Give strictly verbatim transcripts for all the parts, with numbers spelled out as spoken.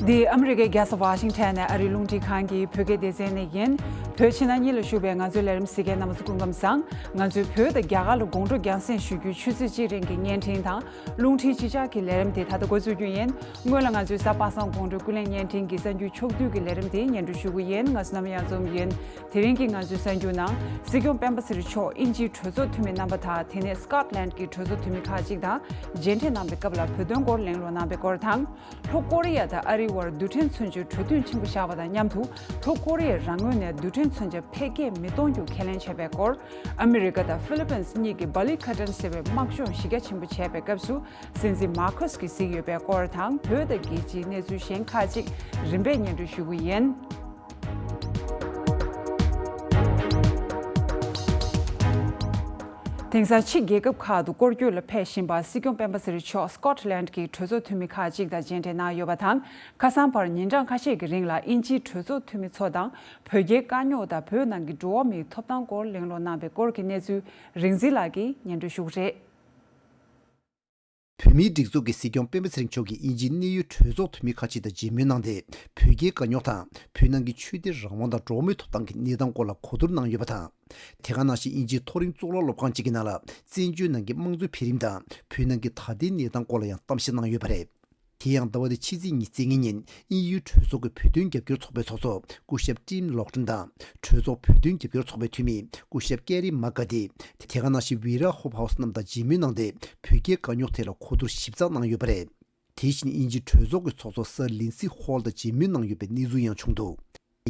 འདི་ཨ་མི་རི་ཀའི་རྒྱལ་ས་ཝ་ཤིང་ཊོན་ནས་ཨ་རིའི་རླུང་འཕྲིན་ཁང་གི་བོད་སྐད་སྡེ་ཚན་ནས་ཡིན། བོད་ཕྱི་ནང་གཉིས་ལ་བཞུགས་པའི་ང་ཚོའི་ལས་རིམ་གཟིགས་མཁན་རྣམ་པ་ཚོ་སྐུ་ཁམས་བཟང་། ང་ཚོས་བོད་དང་རྒྱ་གར་ལ་དགོང་དྲོ་རྒྱང་སྲིང་ཞུ་རྒྱུའི་ཆུ་ཚོད་གཅིག་རིང་གི་བརྙན་འཕྲིན་དང་། རླུང་འཕྲིན་གཅིག་ཆར་གྱི་ལས་རིམ་དེ་ད་ལྟ་འགོ་འཛུགས་རྒྱུ་ཡིན། སྔོན་ལ་ང་ཚོའི་གཟའ་པ་སངས་དགོང་དྲོའི་ཀུན་གླེང་བརྙན་འཕྲིན་གྱི་གསར་འགྱུར་ཕྱོགས་བསྡུས་ཀྱི་ལས་རིམ་དེ་སྙན་སྒྲོན་ཞུ་གི་ཡིན། ང་ཚོ་ནམ་ཡང་འཛོམས་ཡིན། དེ་རིང་གི་ང་ཚོའི་གསར་འགྱུར་ནང་། སྲིད་སྐྱོང་སྤེན་པ་ཚེ་རིང་མཆོག་དབྱིན་ཇིའི་གྲོས་ཚོགས་འཐུས་མི་རྣམ་པ་དང་། དེ་ནས་སི་ཀོཊ་ལན་གྱི་གྲོས་ཚོགས་འཐུས་མི་ཁག་ཅིག་དང་མཇལ་འཕྲད་གནང་བའི་སྐབས་ལ་བོད་དོན་སྐོར་གླེང་སློང་གནང་བའི་སྐོར་དང་། ལྷོ་ཀོ་རི་ཡ་དང་ཨ་རིའི་དབར་རྡུལ་ཕྲན་མཚོན་ཆའི་གྲོས་མཐུན་ཆེན་པོ་བཞག་པ་དང་མཉམ་དུ། ལྷོ་ཀོ་རི་ཡའི་རང་ངོས་ནས་རྡུལ་ཕྲན་མཚོན་ཆ་འཕེལ་རྒྱས་མི་གཏོང་རྒྱུ་ཁས་ལེན་བྱས་པའི་སྐོར། ཨ་མི་རི་ཀ་དང་ཧྥི་ལི་པིན་གཉིས་ཀྱིས་སྦ་ལི་ཁ་ཏན་ཟེར་བའི་དམག་སྦྱོང་གཞི་རྒྱ་ཆེན་པོ་བྱས་པའི་སྐབས་སུ། སྲིད་འཛིན་མར་ཁོས་ཀྱིས་གཟིགས་ཡོད་པའི་སྐོར་དང་། བོད་དང་རྒྱལ་སྤྱིའི་གནས་ཚུལ་གཞན་ཁག་ཅིག་རིམ་པས་སྙན་སྒྲོན་ཞུ་གི་ཡིན། དེང་སང་ཕྱི་རྒྱལ་ཁབ་ཁག་ཏུ་སྐོར་སྐྱོད་ལ་ཕེབས་བཞིན་པ་སྲིད་སྐྱོང་སྤེན་པ་ཚེ་རིང་མཆོག་སི་ཀོཊ་ལན་གྱི་གྲོས་ཚོགས་འཐུས་མི་ཁག་ཅིག་དང་མཇལ་འཕྲད་གནང་ཡོད་པ་དང་། ཁ་སང་བར་ཉིན་གྲངས་ཁ་ཤས་ཀྱི་རིང་ལ་དབྱིན་ཇིའི་གྲོས་ཚོགས་འཐུས་མི་ཚོ་དང་བོད་རྒྱའི་དཀའ་རྙོག་དང་བོད་ནང་གི་འགྲོ་བ་མིའི་ཐོབ་ཐང་སྐོར་གླེང་སློང་གནང་བའི་སྐོར་གྱི་གནས་ཚུལ་རིག་འཛིན་ལགས་ཀྱིས་སྙན་སྒྲོན་ཞུ་གི་རེད། བོད་མིའི་སྒྲིག་འཛུགས་ཀྱི་སྲིད་སྐྱོང་སྤེན་པ་ཚེ་རིང་མཆོག་གིས་དབྱིན་ཇིའི་གནད་ཡོད་གྲོས་ཚོགས་འཐུས་མི་ཁག་ཅིག་དང་མཇལ་མོལ་གནང་སྟེ། བོད་རྒྱའི་དཀའ་རྙོག་དང་བོད་ནང་གི་ཆོས་དད་རང་དབང་དང་འགྲོ་བ་མིའི་ཐོབ་ཐང་གི་གནས་སྟངས་སྐོར་ལ་གོ་བསྡུར་གནང་ཡོད་པ་དང་། དེ་ག་ནང་བཞིན་དབྱིན་ཇིའི་མཐོ་རིམ་གཙུག་ལག་སློབ་ཁང་གཅིག་གི་ནང་ལ་བཙན་བྱོལ་ནང་གི་དམངས་གཙོའི་འཕེལ་རིམ་དང་བོད་ནང་གི་ད་ལྟའི་གནས་སྟངས་སྐོར་ལ་ཡང་གཏམ་བཤད་གནང་ཡོད་པ་རེད། དེ་ཡང་ཟླ་བ་འདིའི་ཕྱི་ཚེས་ཉི་ཤུ་རྩ་གཉིས་ཉིན་དབྱིན་ཡུལ་གྲོས་ཚོགས་ཀྱི་བོད་དོན་རྒྱབ་སྐྱོར་ཚོགས་པའི་ཚོགས་གཙོ་སྐུ་ཞབས་ཊིམ་ལོག་ཊོན་དང་། གྲོས་ཚོགས་བོད་དོན་རྒྱབ་སྐྱོར་ཚོགས་པའི་འཐུས་མི་སྐུ་ཞབས་ཀེ་རི་མ་གྷ་ཏི། དེ་ག་ནང་བཞིན་ཝི་ར་ཧོབ་ཧའུ་སི་རྣམས་དང་མཇལ་མོལ་གནང་སྟེ། བོད་རྒྱའི་དཀའ་རྙོག་ཐད་ལ་གོ་བསྡུར་ཞིབ་ཚགས་གནང་ཡོད་པ་རེད། དེ་བཞིན་དབྱིན་ཇིའི་གྲོས་ཚོགས་ཀྱི་ཚོགས་གཙོ་སར་ལིན་སི་ཧོལ་དང་མཇལ་མོལ་གནང་ཡོད་པའི་གནས་ཚུལ་ཡང་བྱུང་འདུག་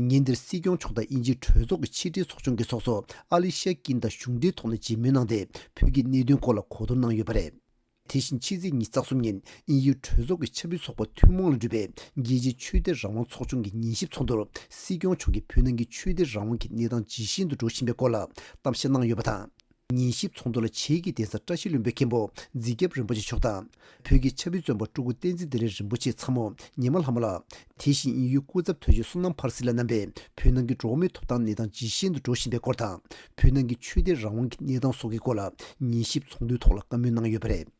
ཉིན་དེར་སྲིད་སྐྱོང་མཆོག་དང་དབྱིན་ཇིའི་གྲོས་ཚོགས་ཀྱི་ཕྱི་དྲིལ་ཚོགས་ཆུང་གི་ཚོགས་གཙོ་ཨ་ལི་ཤ་ཀིན་དང་གཞུང་འབྲེལ་ཐོག་ནས་མཇལ་མོལ་གནང་སྟེ། བོད་ཀྱི་གནད་དོན་སྐོར་ལ་གོ་བསྡུར་གནང་ཡོད་པ་རེད། དེ་བཞིན་ཕྱི་ཚེས་ཉི་ཤུ་རྩ་གསུམ་ཉིན་དབྱིན་ཡུལ་གྲོས་ཚོགས་ཀྱི་ཆབ་སྲིད་ཚོགས་པ་ཐུན་མོང་ལ་གྲུབ་པའི་རྒྱལ་སྤྱིའི་ཆོས་དད་རང་དབང་ཚོགས་ཆུང་གི་ཉན་ཞིབ་ཚོགས་འདུར་སྲིད་སྐྱོང་མཆོག་གིས་བོད་ནང་གི་ཆོས་དད་རང་དབང་གི་གནས་སྟངས་ཇེ་ཞན་དུ་འགྲོ་བཞིན་པའི་སྐོར་ལ་གཏམ་བཤད་གནང་ཡོད་པ་དང་། ཉན་ཞིབ་ཚོགས་འདུ་ལ་བྱེས་ཀྱི་གདན་ས་བཀྲ་ཤིས་ལྷུན་པོའི་མཁན་པོ་འཛི་སྐྱབས་རིན་པོ་ཆེ་མཆོག་དང་། བོད་ཀྱི་ཆབ་སྲིད་བཙོན་པ་སྤྲུལ་སྐུ་བསྟན་འཛིན་བདེ་ལེགས་རིན་པོ་ཆེའི་ཚ་མོ་ཉི་མ་ལྷ་མོ་ལགས། དེ་བཞིན་དབྱིན་ཡུལ་སྐུ་ཚབ་དོན་གཅོད་བསོད་ནམས་ཕར་སྲིད་ལགས་རྣམ་པས་བོད་ནང་གི་འགྲོ་བ་མིའི་ཐོབ་ཐང་གནས་སྟངས་ཇེ་ཞན་དུ་འགྲོ་བཞིན་པའི་སྐོར་དང་། བོད་ནང་གི་ཆོས་དད་རང་དབང་གི་གནས་སྟངས་སོགས་ཀྱི་སྐོར་ལ་ཉན་ཞིབ་ཚོགས་འདུའི་ཐོག་ལ་བཀའ་མོལ་གནང་ཡོད་པ་རེད།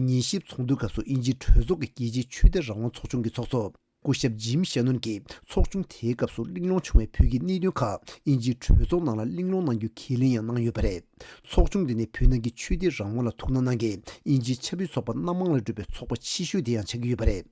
ཉན་ཞིབ་ཚོགས་འདུའི་སྐབས་སུ་དབྱིན་ཇིའི་གྲོས་ཚོགས་ཀྱི་རྒྱལ་སྤྱིའི་ཆོས་དད་རང་དབང་ཚོགས་ཆུང་གི་ཚོགས་གཙོ་སྐུ་ཞབས་ཇིམ་ཤེ་ནོན་གྱིས་ཚོགས་ཆུང་དེའི་སྐབས་སུ་གླེང་སློང་བྱུང་བའི་བོད་ཀྱི་གནད་དོན་ཁག་དབྱིན་ཇིའི་གྲོས་ཚོགས་ནང་ལ་གླེང་སློང་གནང་རྒྱུ་ཁས་ལེན་ཡང་གནང་ཡོད་པ་རེད། ཚོགས་ཆུང་འདི་ནས་བོད་ནང་གི་ཆོས་དད་རང་དབང་ལ་ཐུགས་སྣང་གནང་མཁན་དབྱིན་ཇིའི་ཆབ་སྲིད་ཚོགས་པ་སྣ་མང་ལས་གྲུབ་པའི་ཚོགས་པ་ཆེ་ཤོས་དེ་ཡང་ཆགས་ཀྱི་ཡོད་པ་རེད།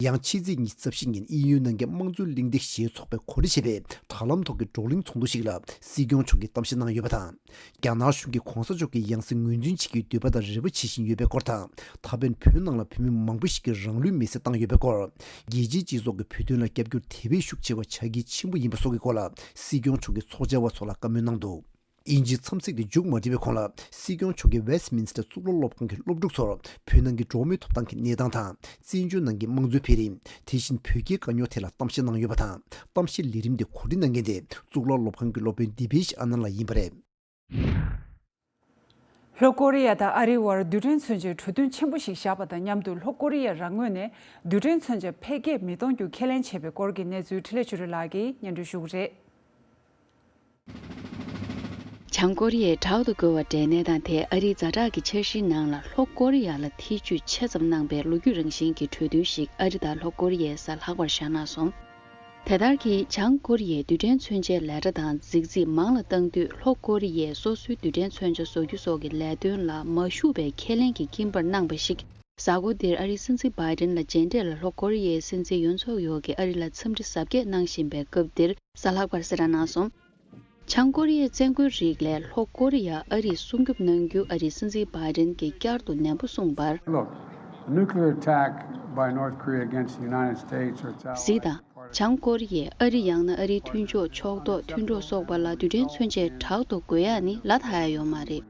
ཡང་ཕྱི་ཚེས་ཉི་ཤུ་རྩ་བཞི་ཉིན་དབྱིན་ཡུལ་ནང་གི་དམངས་གཙོའི་གླེང་སྟེགས་ཞེས་ཚོགས་པས་གོ་སྒྲིག་བྱས་པའི་དྲ་ལམ་ཐོག་གི་བགྲོ་གླེང་ཚོགས་འདུ་ཞིག་ལ་སྲིད་སྐྱོང་མཆོག་གིས་གཏམ་བཤད་གནང་ཡོད་པ་དང་། རྒྱ་ནག་གཞུང་གིས་༸གོང་ས་མཆོག་གི་ཡང་སྲིད་ངོས་འཛིན་བྱེད་རྒྱུའི་འདོད་པ་དང་རེ་བ་བྱེད་བཞིན་ཡོད་པའི་སྐོར་དང་། ད་ཕན་བོད་ནང་ལ་བོད་མི་མང་པོ་ཞིག་གིས་རང་ལུས་མེར་སྲེག་བཏང་ཡོད་པའི་སྐོར། རྒྱལ་སྤྱིའི་སྤྱི་ཚོགས་ཀྱིས་བོད་དོན་ལ་རྒྱབ་སྐྱོར་དེ་བས་ཤུགས་ཆེ་བ་བྱ་གལ་ཆེན་པོ་ཡིན་པ་སོགས་ཀྱི་སྐོར་ལ་སྲིད་སྐྱོང་མཆོག་གིས་ཚོགས་བཅར་བ་ཚོ་ལ་བཀའ་མོལ་གནང་འདུག་དབྱིན་ཇིའི་འཚམས་གཟིགས་དེ་མཇུག་མ་སྒྲིལ་བའི་གོང་ལ་སྲིད་སྐྱོང་མཆོག་གིས་ཝེ་སི་མིན་སི་ཊར་གཙུག་ལག་སློབ་ཁང་གི་སློབ་ཕྲུག་ཚོར་བོད་ནང་གི་འགྲོ་བ་མིའི་ཐོབ་ཐང་གི་གནས་སྟངས་དང་། བཙན་བྱོལ་ནང་གི་དམངས་གཙོའི་འཕེལ་རིམ། དེ་བཞིན་བོད་རྒྱའི་དཀའ་རྙོག་ཐད་ལ་གཏམ་བཤད་གནང་ཡོད་པ་དང་། གཏམ་བཤད་ལས་རིམ་དེ་གོ་སྒྲིག་གནང་མཁན་དེ་གཙུག་ལག་སློབ་ཁང་གི་སློབ་དཔོན་དི་བེ་ཤི་ཨ་ནན་ལགས་ཡིན་པ་རེད། ལྷོ་ཀོ་རི་ཡ་དང་ཨ་རིའི་དབར་རྡུལ་ཕྲན་མཚོན་ཆའི་གྲོས་མཐུན་ཆེན་པོ་ཞིག་བཞག་པ་དང་མཉམ་དུ། ལྷོ་ཀོ་རི་ཡ་རང་ངོས་ནས་རྡུལ་ཕྲན་མཚོན་ཆ་འཕེལ་རྒྱས་མི་གཏོང་རྒྱུ་ཁས་ལེན་བྱས་པའི་སྐོར་གྱི་གནས་ཚུལ་འཕྲིན་ལས་ཆོས་སྒྲོན་ལགས་ཀྱིས་སྙན་སྒྲོན་ཞུ་གི་རེད། བྱང་ཀོ་རི་ཡས་དྲག་ཏུ་རྒོལ་བ་འགྲན་གནས་དང་དེ་ཨ་རིའི་ཛ་དྲག་གི་འཆར་གཞིའི་ནང་ལ་ལྷོ་ཀོ་རི་ཡ་ལ་ཐེ་བྱུས་ཆེ་ཙམ་གནང་པའི་ལོ་རྒྱུས་རང་བཞིན་གྱི་གྲོས་མཐུན་ཞིག་ཨ་རི་དང་ལྷོ་ཀོ་རི་ཡས་གཟའ་ལྷག་པར་བཞག་གནང་སོང་། དེ་ལྟར་གྱིས་བྱང་ཀོ་རི་ཡས་རྡུལ་ཕྲན་མཚོན་ཆའི་ལས་གྲྭ་དང་རྫིག་རྫིག་མང་ལ་བཏང་དུས་ལྷོ་ཀོ་རི་ཡས་སོ་སོའི་རྡུལ་ཕྲན་མཚོན་ཆ་བཟོ་རྒྱུ་སོགས་ཀྱི་ལས་དོན་ལ་མ་ཞུགས་པའི་ཁས་ལེན་གྱི་སྐྱིན་པར་གནང་པ་ཞིག་གཟའ་འཁོར་འདིར་ཨ་རིའི་སྲིད་འཛིན་བྷའི་ཌེན་ལ་མཇལ་འཕྲད་ལ་ལྷོ་ཀོ་རི་ཡའི་སྲིད་འཛིན་ཡོན་སུག་ཡོལ་གྱིས་ཨ་རི་ལ་འཚམས་འདྲི་གཟབ་རྒྱས་གནང་བཞིན་པའི་སྐབས་འདིར་གཟའ་ལྷག་པར་གསལ་བསྒྲགས་གནང་སོང་། བྱང་ཀོ་རི་ཡའི་བཙན་རྒོལ་རིགས་ལས་ལྷོ་ཀོ་རི་ཡ་ཨ་རིས་སྲུང་སྐྱོབ་གནང་རྒྱུ་ཨ་རིའི་སྲིད་འཛིན་བྷའི་ཌེན་གྱིས་བསྐྱར་དུ་ནན་པོ་གསུངས་པར། Look, a nuclear attack by North Korea against the United States or its allies. གཟིགས་དང་། བྱང་ཀོ་རི་ཡས་ཨ་རི་ཡང་ན་ཨ་རིའི་མཐུན་ཕྱོགས་ཕྱོགས་གཏོགས་མཐུན་གྲོགས་སོགས་པ་ལ་རྡུལ་ཕྲན་མཚོན་ཆས་དྲག་ཏུ་རྒོལ་ཡག་ནི་ལ་ཐག་ཡ་ཡོད་མ་རེད།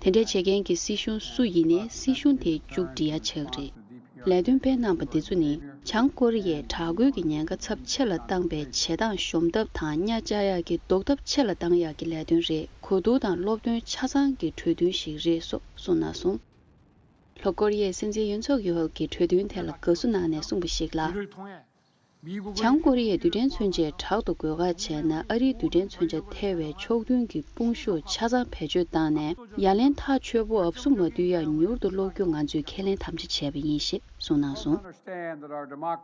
དེ་འདྲས་བྱེད་མཁན་གྱི་སྲིད་གཞུང་སུ་ཡིན་ནའི་སྲིད་གཞུང་དེ་མཇུག་སྒྲིལ་ཡ་ཆགས་རེད། ལས་དོན་སྤེལ་གནང་པ་འདི་ཚོ་ནི་བྱང་ཀོ་རི་ཡས་དྲག་རྒོལ་གྱི་ཉེན་ཁ་ཚབས་ཆེ་ལ་བཏང་པའི་བྱེད་སྟངས་གཞོམ་ཐབས་དང་གཉའ་བཅག་ཡག་གི་ཟློག་ཐབས་ཆེ་ལ་བཏང་ཡག་གི་ལས་དོན་རེད། གོ་བསྡུར་དང་སློབ་སྟོན་ཆ་ཚང་གི་གྲོས་མཐུན་ཞིག་རེད་སོགས་གསུངས་གནང་སོང་། ལྷོ་ཀོ་རི་ཡའི་སྲིད་འཛིན་ཡུན་སུག་ཡོལ་གྱིས་གྲོས་མཐུན་དེ་ལ་དགའ་བསུ་གནང་ནས་གསུངས་པ་ཞིག་ལ། བྱང་ཀོ་རི་ཡའི་རྡུལ་ཕྲན་མཚོན་ཆས་དྲག་ཏུ་བགོ་དཀའ་བྱས་ན། ཨ་རིའི་རྡུལ་ཕྲན་མཚོན་ཆ་ཐེ་བའི་ཕྱོགས་མཐུན་གྱི་དཔུང་ཤུགས་ཆ་ཚང་བེད་སྤྱོད་བཏང་ནས། ཡ་ལན་ཐག་ཆོད་པོ་ཨབ་སུ་མ་བསྡུ་ཡ་མྱུར་དུ་སློག་རྒྱུ་ང་ཚོས་ཁས་ལེན་དམ་བཅའ་བྱས་པ་ཡིན་ཞེས་གསུངས་གནང་སོང་།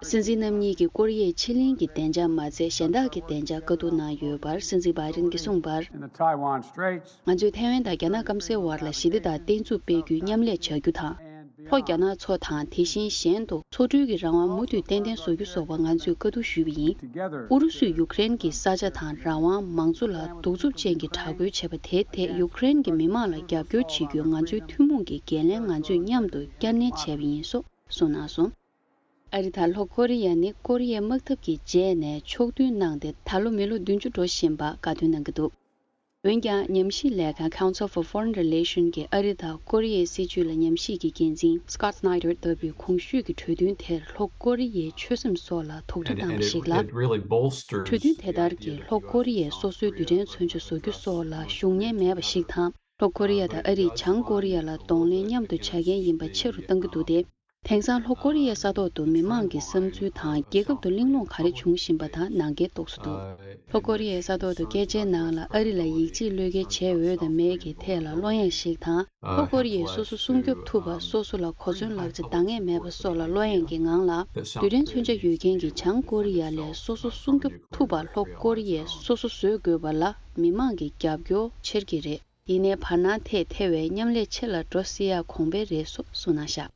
སྲིད་འཛིན་རྣམ་གཉིས་ཀྱིས་ཀོ་རི་ཡའི་ཕྱེད་གླིང་གི་བདེ་འཇགས་མ་ཚད། གཞན་དག་གི་བདེ་འཇགས་བཀའ་བསྡུར་གནང་ཡོད་པར། སྲིད་འཛིན་བྷའི་ཌེན་གྱིས་གསུངས་པར། In the Taiwan Straits. ང་ཚོས་ཐའེ་ཝན་དང་རྒྱ་ནག་སྐམ་སའི་བར་ལ་ཞི་བདེ་དང་བརྟན་ཚུགས་སྤེལ་རྒྱུའི་མཉམ་ལས་བྱ་རྒྱུ་དང་། ལྷོ་རྒྱ་ནག་མཚོ་དང་། དེ་བཞིན་གཞན་དུ་མཚོ་འགྲུལ་གྱི་རང་དབང་མུ་མཐུད་ཏན་ཏན་བཟོ་རྒྱུ་སོགས་པ་ང་ཚོས་བཀའ་བསྡུར་ཞུས་པ་ཡིན། ཨུ་རུ་སུས་ཡུཀ་རེན་གྱི་ས་ཆ་དང་རང་དབང་། མང་གཙོ་ལ་གདུག་རྩུབ་ཅན་གྱི་དྲག་རྒོལ་བྱས་པ་དེའི་ཐད་ཡུཀ་རེན་གྱི་མི་མང་ལ་རྒྱབ་སྐྱོར་བྱེད་རྒྱུའི་ང་ཚོའི་ཐུན་མོང་གི་འགན་ལེན་ང་ཚོས་མཉམ་དུ་བསྐྱར་ནན་བྱས་པ་ཡིན་སོགས་གསུངས་གནང་སོང་། ཨ་རི་དང་ལྷོ་ཀོ་རི་ཡ་ནི་ཀོ་རི་ཡའི་དམག་འཐབ་ཀྱི་རྗེས་ནས་ཕྱོགས་མཐུན་གནང་སྟེ། ད་ལོ་མི་ལོ་བདུན་ཅུ་འགྲོ་བཞིན་པ་དགའ་སྟོན་གནང་གི་འདུག་འོན་ཀྱང་། ཉམས་ཞིབ་ལས་ཁང་Council for Foreign Relations གིས་ཨ་རི་དང་ཀོ་རི་ཡའི་སྲིད་བྱུས་ལ་ཉམས་ཞིབ་ཀྱི་འགན་འཛིན་Scott Snyder ལྟ་བུས་གོང་ཞུས་ཀྱི་གྲོས་མཐུན་དེར་ལྷོ་ཀོ་རི་ཡའི་ཆོད་སེམས་སོགས་ལ་དོགས་འདྲི་བཏང་བ་ཞིག་ལ། གྲོས་མཐུན་དེ་ལྟར་གྱིས་ལྷོ་ཀོ་རི་ཡས་སོ་སོའི་རྡུལ་ཕྲན་མཚོན་ཆ་བཟོ་རྒྱུ་སོགས་ལ་གཞུག་ཉེན་མེད་པ་ཞིག་དང་། ལྷོ་ཀོ་རི་ཡ་དང་ཨ་རིས་བྱང་ཀོ་རི་ཡ་ལ་གདོང་ལེན་མཉམ་དུ་བྱ་འགན་ཡིན་པ་ཆེ་རུ་བཏང་གི་འདུག་སྟེ། དེང་སང་ལྷོ་ཀོ་རི་ཡའི་ས་ཐོག་ཏུ་མི་མང་གི་བསམ་ཚུལ་དང་། རྒྱལ་ཁབ་ཏུ་གླེང་སློང་ག་རེ་འབྱུང་བཞིན་པ་དང་ནང་འགལ་རྟོགས་སུ་འདུག་ལྷོ་ཀོ་རི་ཡའི་ས་ཐོག་ཏུ་སྐད་ཆའི་ནང་ལ་ཨ་རི་ལ་ཡིད་ཆེས་བློས་འགེལ་བྱེད་འོས་དང་མེད་ཀྱི་ཐད་ལ་བློ་གཡེང་ཞིག་དང་། ལྷོ་ཀོ་རི་ཡས་སོ་སོ་སྲུང་སྐྱོབ་ཐུབ་པ། སོ་སོ་ལ་གོ་མཚོན་ལག་ཆ་འདང་ངེས་མེད་པ་སོགས་ལ་བློ་གཡེང་གི་ངང་ལ། རྡུལ་ཕྲན་མཚོན་ཆ་ཡོད་མཁན་གྱི་བྱང་ཀོ་རི་ཡ་ལས་སོ་སོ་སྲུང་སྐྱོབ་ཐུབ་པ་ལྷོ་ཀོ་རི་ཡས་སོ་སོ་བཟོ་དགོས་པ་ལ་མི་མང་གི་རྒྱབ་སྐྱོར་ཆེར་གྱི་རེད། ཡིན་ནའི་བར་སྣང་ཐད་ཐེ་བའི་མཉམ་ལས་ཆེ་ལ་འགྲོ་སྲིད་ཡག་གོང་འཕེལ་རེད་སོགས་གསུངས་གནང་བཞག་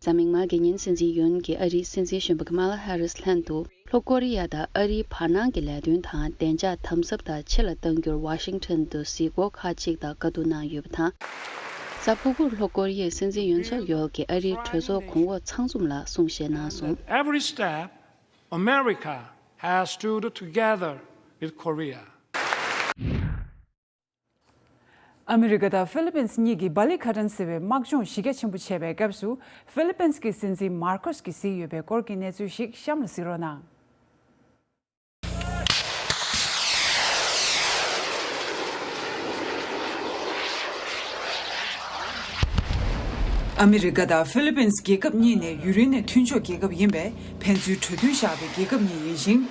གཟའ་མིག་དམར་གྱི་ཉིན་སྲིད་འཛིན་ཡོན་གྱིས་ཨ་རིའི་སྲིད་འཛིན་གཞོན་པ་ཀ་མ་ལ་ཧེ་རིས་ལྷན་དུ་ལྷོ་ཀོ་རི་ཡ་དང་ཨ་རིའི་བར་སྣང་གི་ལས་དོན་དང་བདེ་འཇགས་དམ་ཟབ་དང་ཆེ་ལ་གཏང་རྒྱུར་ཝ་ཤིང་ཊོན་དུ་གཟིགས་སྐོར་ཁག་ཅིག་དང་བཀའ་བསྡུར་གནང་ཡོད་པ་དང་། གཟའ་ཕུར་བུར་ལྷོ་ཀོ་རི་ཡའི་སྲིད་འཛིན་ཡུན་སུག་ཡོལ་གྱིས་ཨ་རིའི་གྲོས་ཚོགས་གོང་འོག་ཚང་འཛོམས་ལ་གསུང་བཤད་གནང་སོང་། Every step, America has stood together with Korea. ཨ་མི་རི་ཀ་དང་ཧྥི་ལི་པིན་གཉིས་ཀྱིས་བྷ་ལི་ཁ་ཏན་ཟེར་བའི་དམག་སྦྱོང་གཞི་རྒྱ་ཆེན་པོ་བྱས་པའི་སྐབས་སུ། ཧྥི་ལི་པིན་གྱི་སྲིད་འཛིན་མར་ཁོས་ཀྱིས་གཟིགས་ཡོད་པའི་སྐོར་གྱི་གནས་ཚུལ་ཞིག་གཤམ་ལ་གཟིགས་རོགས་གནང་། ཨ་མི་རི་ཀ་དང་ཧྥི་ལི་པིན་རྒྱལ་ཁབ་གཉིས་ནི་ཡུན་རིང་ནས་མཐུན་ཕྱོགས་རྒྱལ་ཁབ་ཡིན་པས། ཕན་ཚུན་གྲོས་མཐུན་བཞག་པའི་རྒྱལ་ཁབ་གཉིས་ཡིན་ཞིང་།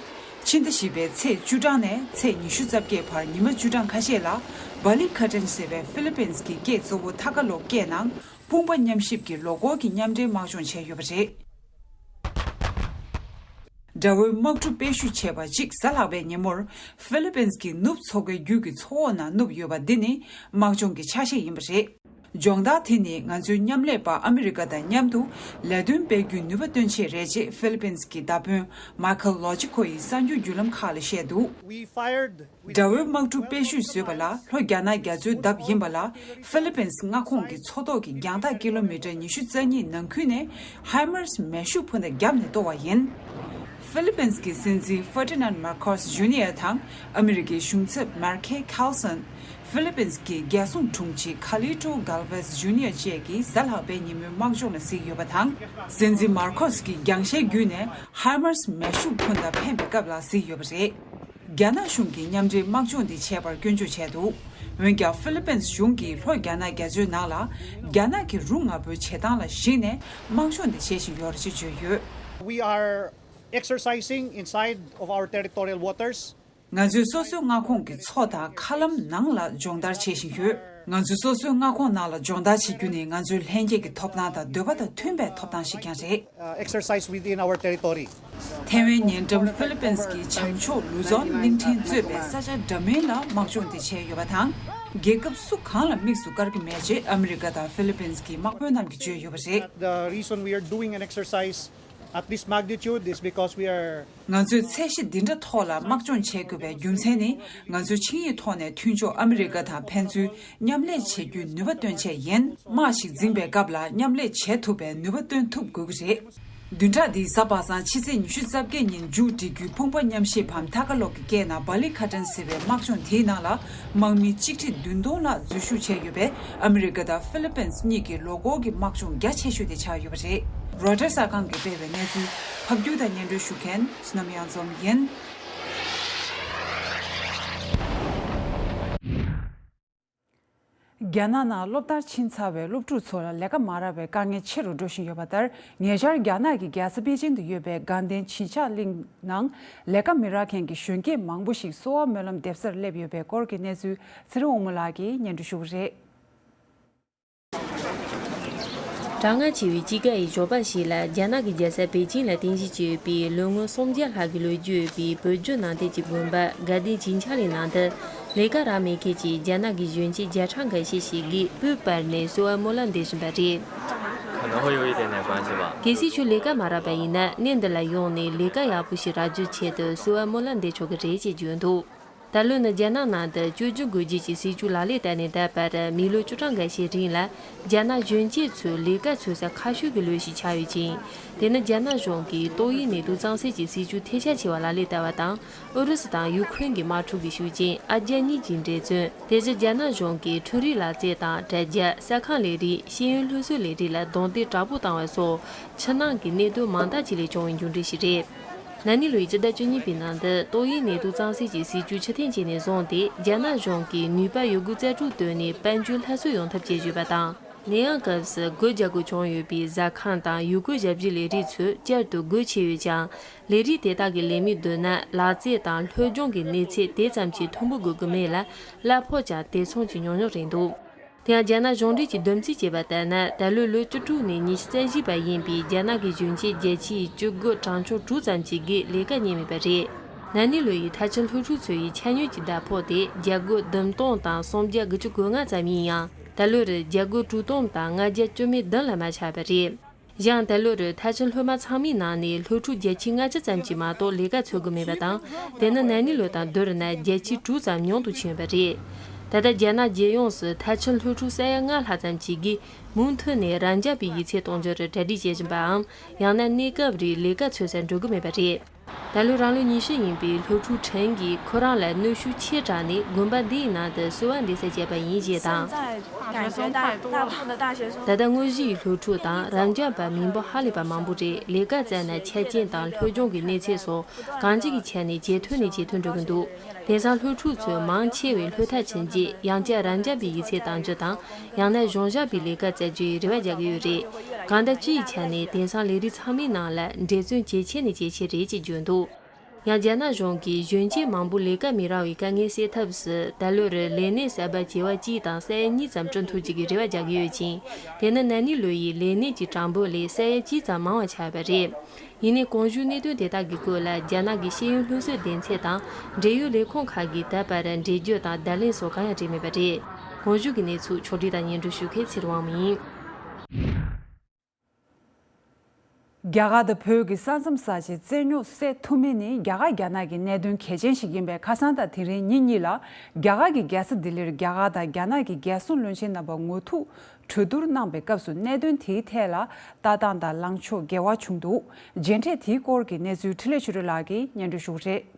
ཕྱི་ཟླ་བཞི་པའི་ཚེས་བཅུ་གྲངས་ནས་ཚེས་ཉི་ཤུ་རྩ་བརྒྱད་བར་ཉི་མ་བཅུ་གྲངས་ཁ་ཤས་ལ། བྷ་ལི་ཁ་ཏན་ཟེར་བའི་ཧྥི་ལི་པིན་གྱི་སྐད་གཙོ་བོ་ཐ་ཀ་ལོག་སྐད་ནང་། དཔུང་པ་མཉམ་གཤིབ་ཀྱི་ལོ་འཁོར་གྱི་མཉམ་འབྲེལ་དམག་སྦྱོང་བྱས་ཡོད་པ་རེད། དགྲ་བོའི་དམག་གྲུ་དཔེ་བཤུས་བྱས་པ་གཅིག་གཟའ་ལྷག་པའི་ཉིན་མོར། ཧྥི་ལི་པིན་གྱི་ནུབ་མཚོ་ཁའི་རྒྱུད་ཀྱི་མཚོ་འོག་ནང་བསྣུབས་ཡོད་པ་འདི་ནི་དམག་སྦྱོང་གི་ཆ་ཤས་ཡིན་པ་རེད། སྦྱོང་བརྡར་དེ་ནི་ང་ཚོའི་མཉམ་ལས་པ་ཨ་མི་རི་ཀ་དང་མཉམ་དུ་ལས་དོན་སྤེལ་རྒྱུའི་ནུས་པ་བཏོན་ཆེད་རེད་ཅེས་ཧྥི་ལི་པིན་གྱི་མདའ་དཔོན་མཱི་ཁལ་ལོ་ཅི་ཁོ་ཡིས་གསར་འགྱུར་བརྒྱུད་ལམ་ཁག་ལ་བཤད་འདུག We fired དགྲ་བོའི་དམག་གྲུ་དཔེ་བཤུས་བཟོས་པ་ལ། ལྷོ་རྒྱ་ནག་རྒྱ་མཚོའི་འདབས་ཡིན་པ་ལ། ཧྥི་ལི་པིན་མངའ་ཁོངས་ཀྱི་མཚོ་ཐོག་གི་རྒྱང་ཐག་ཀི་ལོ་མི་ཊར་ཉི་ཤུ་རྩ་གཉིས་ནང་ཁུལ་ནས་ཧའི་མར་སི་མེ་ཤུགས་འཕུར་མདའ་བརྒྱབ་ནས་གཏོར་བ་ཡིན། ཧྥི་ལི་པིན་གྱི་སྲིད་འཛིན་ཧྥར་ཏི་ནན་མར་ཁོ་སི་ཇུ་ནི་ཡར་དང་། ཨ་མི་རི་ཀའི་གཞུང་ཚབ་མར་ཁེ་ཁལ་སོན། ཧྥི་ལི་པིན་གྱི་རྒྱལ་སྲུང་དྲུང་ཆེ་ཁ་ལི་ཏྲོ་གལ་ཝེས་ཇུ་ནི་ཡར་བཅས་ཀྱིས་གཟའ་ལྷག་པའི་ཉིན་མོའི་དམག་སྦྱོང་ལ་གཟིགས་ཡོད་པ་དང་། སྲིད་འཛིན་མར་ཁོ་སི་གྱིས་རྒྱང་ཤེལ་བརྒྱུད་ནས་ཧའི་མར་སི་མེ་ཤུགས་འཕུར་མདའ་འཕེན་པའི་སྐབས་ལ་གཟིགས་ཡོད་པ་རེད། རྒྱ་ནག་གཞུང་གིས་མཉམ་འབྲེལ་དམག་སྦྱོང་འདི་བྱས་པར་སྐྱོན་བརྗོད་བྱས་འདུག་འོན་ཀྱང་། ཧྥི་ལི་པིན་གཞུང་གིས་ལྷོ་རྒྱ་ནག་རྒྱ་མཚོའི་ནང་ལ་རྒྱ་ནག་གི་རུ་ང་འབོད་བྱེད་སྟངས་ལ་གཞིགས་ནས་དམག་སྦྱོང་འདི་བྱེད་བཞིན་ཡོད་རེད་ཅེས་བརྗོད་ཡོད། We are exercising inside of our territorial waters. ང་ཚོས་སོ་སོའི་མངའ་ཁོངས་ཀྱི་མཚོ་དང་མཁའ་ལམ་ནང་ལ་སྦྱོང་བརྡར་བྱེད་བཞིན་ཡོད། ང་ཚོས་སོ་སོའི་མངའ་ཁོངས་ནང་ལ་སྦྱོང་བརྡར་བྱེད་རྒྱུ་ནི་ང་ཚོའི་ལྷན་སྐྱེས་ཀྱི་ཐོབ་ཐང་དང་འདོད་པ་དང་མཐུན་པའི་ཐོབ་ཐང་ཞིག་ཀྱང་རེད། Uh, exercise within our territory. ཐའེ་ཝན་ཉེ་འགྲམ་ཧྥི་ལི་པིན་གྱི་བྱང་ཕྱོགས་ལུ་ཛོན་གླིང་ཕྲན་གཙོས་པའི་ས་ཆ་འདྲ་མིན་ལ་དམག་སྦྱོང་དེ་བྱས་ཡོད་པ་དང་། རྒྱལ་ཁབ་སུ་གང་ལ་དམིགས་སུ་བཀར་གྱི་མེད་ཅེས་ཨ་མི་རི་ཀ་དང་ཧྥི་ལི་པིན་གྱི་དམག་དཔོན་རྣམས་ཀྱིས་བརྗོད་ཡོད་པ་རེད། The reason we are doing an exercise at this magnitude is because we are ང་ཚོས་ཚད་གཞི་འདི་འདྲ་ཐོག་ལ་དམག་སྦྱོང་བྱེད་དགོས་པའི་རྒྱུ་མཚན་ནི། ང་ཚོ་ཆིངས་ཡིག་ཐོག་ནས་མཐུན་ཕྱོགས་ཨ་མི་རི་ཀ་དང་ཕན་ཚུན་མཉམ་ལས་བྱེད་རྒྱུའི་ནུས་པ་བཏོན་ཆེད་ཡིན། དམག་ཞིག་འཛིང་པའི་སྐབས་ལ་མཉམ་ལས་བྱེད་ཐུབ་པའི་ནུས་པ་བཏོན་ཐུབ་དགོས་ཀྱི་རེད། བདུན་ཕྲག་འདིའི་གཟའ་པ་སངས་ཕྱི་ཚེས་ཉི་ཤུ་རྩ་བརྒྱད་ཉིན་མཇུག་སྒྲིལ་རྒྱུའི་དཔུང་པ་མཉམ་གཤིབ་བམ་ཐ་ཀ་ལོག་གི་སྐད་ནང་བྷ་ལི་ཁ་ཏན་ཟེར་བའི་དམག་སྦྱོང་དེའི་ནང་ལ་དམག་མི་གཅིག་ཁྲི་བདུན་སྟོང་ལྷག་འཛུལ་ཞུགས་བྱས་ཡོད་པས། ཨ་མི་རི་ཀ་དང་ཧྥི་ལི་པིན་གཉིས་ཀྱི་ལོ་འཁོར་གྱི་དམག་སྦྱོང་རྒྱ་ཆེ་ཤོས་དེ་ཆགས་ཡོད་པ་རེད། རོའི་ཊར་གསར་ཁང་གིས་སྤེལ་བའི་གནས་ཚུལ་ཕབ་སྒྱུར་དང་སྙན་སྒྲོན་ཞུ་མཁན་བསོད་ནམས་གཡང་འཛོམས་ཡིན། རྒྱ་ནག་ནང་སློབ་མཐར་ཕྱིན་ཚར་བའི་སློབ་ཕྲུག་ཚོ་ལ་ལས་ཀ་མ་རག་པའི་དཀའ་ངལ་ཆེ་རུ་འགྲོ་བཞིན་ཡོད་པ་ལྟར། ཉེ་ཆར་རྒྱ་ནག་གི་རྒྱལ་ས་པེ་ཅིང་དུ་ཡོད་པའི་དགའ་ལྡན་བྱིན་ཆགས་གླིང་ནང་ལས་ཀ་མི་རག་མཁན་གྱི་གཞོན་སྐྱེས་མང་པོ་ཞིག་གསོ་བ་སྨོན་ལམ་འདེབས་སར་སླེབས་ཡོད་པའི་སྐོར་གྱི་གནས་ཚུལ་ཚེ་རིང་དབང་མོ་ལགས་ཀྱིས་སྙན་སྒྲོན་ཞུ་གི་རེད། གྲང་ངར་ཆེ་བའི་དཔྱིད་ཀ་ཡི་ཞོགས་པ་ཞིག་ལ། རྒྱ་ནག་གི་རྒྱལ་ས་པེ་ཅིང་ལ་རྟེན་གཞི་བྱས་ཡོད་པའི་ལོ་ངོ་སུམ་བརྒྱ་ལྷག་གི་ལོ་རྒྱུས་ཡོད་པའི་བོད་བརྒྱུད་ནང་བསྟན་གྱི་དགོན་པ་དགའ་ལྡན་བྱིན་ཆགས་གླིང་ནང་དུ། ལས་ཀ་རག་མེད་མཁན་གྱི་རྒྱ་ནག་གི་གཞོན་སྐྱེས་བརྒྱ་ཕྲག་འགའ་ཤས་ཤིག་གིས་སྤོས་སྤར་ནས་གསོལ་བ་སྨོན་ལམ་འདེབས་བཞིན་པ་རེད། 可能会有一点点关系吧。 གལ་སྲིད་ཁྱོད་ལས་ཀ་མ་རག་པ་ཡིན་ན། གནས་འདི་ལ་ཡོང་ནས་ལས་ཀ་ཡག་པོ་ཞིག་རག་རྒྱུའི་ཆེད་དུ་གསོལ་བ་སྨོན་ལམ་འདེབས་ཆོག་གི་རེད་ཅེས་བརྗོད་འདུག། ད་ལོ་ནི་རྒྱ་ནག་ནང་དུ་བཅོས་སྒྱུར་དགོས་རྒྱུ་གྱི་སྲིད་ཇུས་ལག་ལེན་བསྟར་ནས་ད་བར་མི་ལོ་བཅུ་གྲངས་འགའ་ཤས་རིང་ལ། རྒྱ་ནག་གཞོན་སྐྱེས་ཚོས་ལས་ཀ་འཚོལ་ས་ཁ་ཤས་ཀྱི་ལོ་ཞིག་ཆགས་ཡོད་ཅིང་། དེ་ནི་རྒྱ་ནག་གཞུང་གིས་ཏོག་དབྱིབས་ནད་དུག་གཙང་སེལ་གྱི་སྲིད་ཇུས་ཐེར་ཆ་ཆེ་བ་ལག་ལེན་བསྟར་བ་དང་། ཨུ་རུ་སུ་དང་ཡུ་ཁུ་རེན་གྱི་དམག་འཁྲུག་གི་ཤུགས་རྐྱེན། ཨ་རྒྱ་གཉིས་ཀྱི་འགྲན་བརྩོན། དེ་བཞིན་རྒྱ་ནག་གཞུང་གིས་འཕྲུལ་རིག་ལག་རྩལ་དང་དྲ་རྒྱ། ས་ཁང་ལས་རིགས། ཤེས་ཡོན་སློབ་གསོའི་ལས་རིགས་ལ་རྡུང་རྡེག་དྲག་པོ་བཏང་བ་སོགས། ཕྱི་ནང་གི་གནད་དོན་མང་དག་ཅིག་ལས་བྱུང་བའི་མཇུག་འབྲས་ཤིག་རེད། ན་ནིང་ལོའི་སྤྱི་ཟླ་བཅུ་གཉིས་པའི་ནང་དུ་ཏོག་དབྱིབས་ནད་དུག་གཙང་སེལ་གྱི་སྲིད་ཇུས་ཕྱིར་འཐེན་བྱས་ནས་བཟུང་སྟེ། རྒྱ་ནག་གཞུང་གིས་ནུས་པ་ཡོད་རྒུ་རྩལ་སྤྲུགས་བཏོན་ནས་དཔལ་འབྱོར་སླར་གསོ་ཡོང་ཐབས་བྱེད་བཞིན་པ་དང་། ནད་ཡམས་སྐབས་སུ་སྒོ་རྒྱག་དགོས་བྱུང་ཡོད་པའི་ཟ་ཁང་དང་ཡུལ་སྐོར་ཞབས་ཕྱིའི་ལས་རིགས་ཚོས་བསྐྱར་དུ་དགོས་ཆེ་ཡོད་ཀྱང་། ལས་རིགས་དེ་དག་གི་ལས་མི་བསྡུར་ན། ལག་རྩལ་དང་སློབ་སྦྱོང་གི་གནས་ཚད་དེ་ཙམ་གྱིས་མཐོན་པོ་དགོས་ཀྱི་མེད་ལ། གླ་ཕོགས་ཀྱང་དེ་མཚུངས་ཀྱི་ཉུང་ཉུང་རེད་འདུག། དེ་ཡང་རྒྱ་ནག་གཞུང་འབྲེལ་གྱིས་བསྡོམས་རྩིས་བྱས་པ་ལྟར་ན། ད་ལོའི་ལོ་བཅུ་དྲུག་ནས་ཉི་ཤུ་རྩ་བཞི་བར་ཡིན་པའི་རྒྱ་ནག་གི་གཞོན་སྐྱེས་བརྒྱ་ཆའི་བཅུ་དགུ་གྲངས་ཆུང་དྲུག་ཙམ་ཞིག་གིས་ལས་ཀ་རྙེད་མེད་པ་རེད། ན་ནིང་ལོ་ཡི་མཐར་ཕྱིན་སློབ་ཕྲུག་ཚོ་ཡི་ཆ་སྙོམས་ཀྱི་ཟླ་ཕོགས་དེ་བརྒྱ་དགུ་བདུན་སྟོང་དང་སུམ་བརྒྱ་དགུ་བཅུ་གོ་ལྔ་ཙམ་ཡིན་ཡང་། ད་ལོར་བརྒྱ་དགུ་དྲུག་སྟོང་དང་ལྔ་བརྒྱ་བཅུ་མེད་བདུན་ལས་མ་ཆག་པ་རེད། ཡང་ད་ལོར་མཐར་ཕྱིན་སློབ་མ་ཚང་མའི་ནང་ནས་སློབ་ཕྲུག་བརྒྱ་ཆའི་ལྔ་བཅུ་ཙམ་གྱིས་མ་གཏོགས་ལས་ཀ་འཚོལ་གྱི་མེད་པ་དང་། དེ་ནི་ན་ནིང་ལོ་དང་བསྡུར་ན་བརྒྱ་ཆའི་དྲུག་ཙམ་ཉུང་དུ་ཕྱིན་ཡོད་པ་རེད། ད་ལྟ་རྒྱ་ནག་རྒྱལ་ཡོངས་སུ་མཐར་ཕྱིན་སློབ་ཕྲུག་ས་ཡ་ལྔ་ལྷག་ཙམ་ཞིག་གིས་མུ་མཐུད་ནས་རང་འཇགས་པའི་ཡིག་ཚད་གཏོང་རྒྱུར་གྲ་སྒྲིག་བྱེད་བཞིན་པའམ། ཡང་ན་གནས་སྐབས་རེར་ལས་ཀ་འཚོལ་སར་འགྲོ་གི་མེད་པ་རེད། ད་ལོ་རང་ལོ་ཉི་ཤུ་ཡིན་པའི་སློབ་ཕྲུག་ཁྲེན་གྱིས་ཁོ་རང་ལ་གནོན་ཤུགས་ཆེ་དྲགས་ནས་དགོན་པ་འདིའི་ནང་དུ་གསོལ་བ་འདེབས་སར་བཅར་བ་ཡིན་ཞེས་དང་། 感觉大大部分的大学生 ད་ལྟ་དངོས་གཞིའི་སློབ་ཕྲུག་དང་རབ་འབྱམས་པ་མི་འབོར་ཧ་ལས་པ་མང་པོ་རེད། ལས་ཀ་བཙལ་ན་ཆ་རྐྱེན་དང་སློབ་སྦྱོང་གི་གནས་ཚད་སོགས་གང་ཅིའི་ཆ་ནས་ཇེ་མཐོ་ནས་ཇེ་མཐོར་འགྲོ་གི་འདུག། དེང་སང་སློབ་ཕྲུག་ཚོས་མང་ཆེ་བས་སློབ་མཐར་ཕྱིན་རྗེས་ཡང་བསྐྱར་རབ་འབྱམས་པའི་ཡིག་ཚད་གཏང་རྒྱུ་དང་། ཡང་ན་གཞུང་བཞག་པའི་ལས་ཀ་བཙལ་རྒྱུའི་རེ་བ་རྒྱག་གི་ཡོད་རེད། གང་ལྟར་སྤྱིའི་ཆ་ནས་དེང་སང་ལས་རིགས་ཚང་མའི་ནང་ལ་འབྲེལ་བརྩོན་ཇེ་ཆེ་ནས་ཇེ་ཆེ་རེད་ཅེས་བརྗོད་འདུག། ཡང་རྒྱ་ནག་གཞུང་གིས་གཞོན་སྐྱེས་མང་པོ་ལས་ཀ་མི་རག་པའི་དཀའ་ངལ་སེལ་ཐབས་སུ། ད་ལོར་ལས་གནས་གསར་པ་བྱེ་བ་གཅིག་དང་ས་ཡ་གཉིས་ཙམ་བསྐྲུན་ཐུབ་རྒྱུ་གི་རེ་བ་རྒྱག་གི་ཡོད་ཅིང་། དེ་ནི་ན་ནིང་ལོ་ཡི་ལས་གནས་ཀྱི་གྲངས་འབོར་ལས་ས་ཡ་གཅིག་ཙམ་མང་བ་ཆགས་པ་རེད། ཡིན་ནའི་གོང་ཞུས་གནད་དོན་དེ་དག་གི་སྐོར་ལ་རྒྱ་ནག་གི་ཤེས་ཡོན་སློབ་གསོའི་སྡེ་ཚན་དང་འབྲེལ་ཡོད་ལས་ཁུངས་ཁག་གིས་ད་བར་འགྲེལ་བརྗོད་དང་བརྡ་ལན་སོགས་གང་ཡང་སྤྲད་མེད་པ་རེད། གོང་ཞུས་ཀྱི་གནས་ཚུལ་ཕྱོགས་སྒྲིག་དང་སྙན་སྒྲོན་ཞུ་མཁན་ཚེ་རིང་དབང་མོ་ཡིན། རྒྱ་གར་དང་བོད་ཀྱི་ས་མཚམས་ས་ཆའི་རྩོད་རྙོག་སེལ་ཐུབ་མིན་ནི་རྒྱ་གར་རྒྱ་ནག་གི་གནད་དོན་གལ་ཆེན་ཞིག་ཡིན་པས། ཁ་སང་དང་དེ་རིང་ཉིན་གཉིས་ལ་རྒྱ་གར་གྱི་རྒྱལ་ས་ལྡི་ལིར་རྒྱ་གར་དང་རྒྱ་ནག་གི་རྒྱལ་སྲུང་བློན་ཆེན་རྣམ་པ་ངོ་ཐུག་གྲོས་བསྡུར་གནང་པའི་སྐབས་སུ། གནད་དོན་དེའི་ཐད་ལ་ལྟ་སྟངས་དང་ལངས་ཕྱོགས་འགལ་བ་བྱུང་འདུག། མཇལ་འཕྲད་དེའི་སྐོར་གྱི་གནས་ཚུལ་འཕྲིན་ལས་ཆོས་སྒྲོན་ལགས་ཀྱིས་སྙན་སྒྲོན་ཞུ་གི་རེད།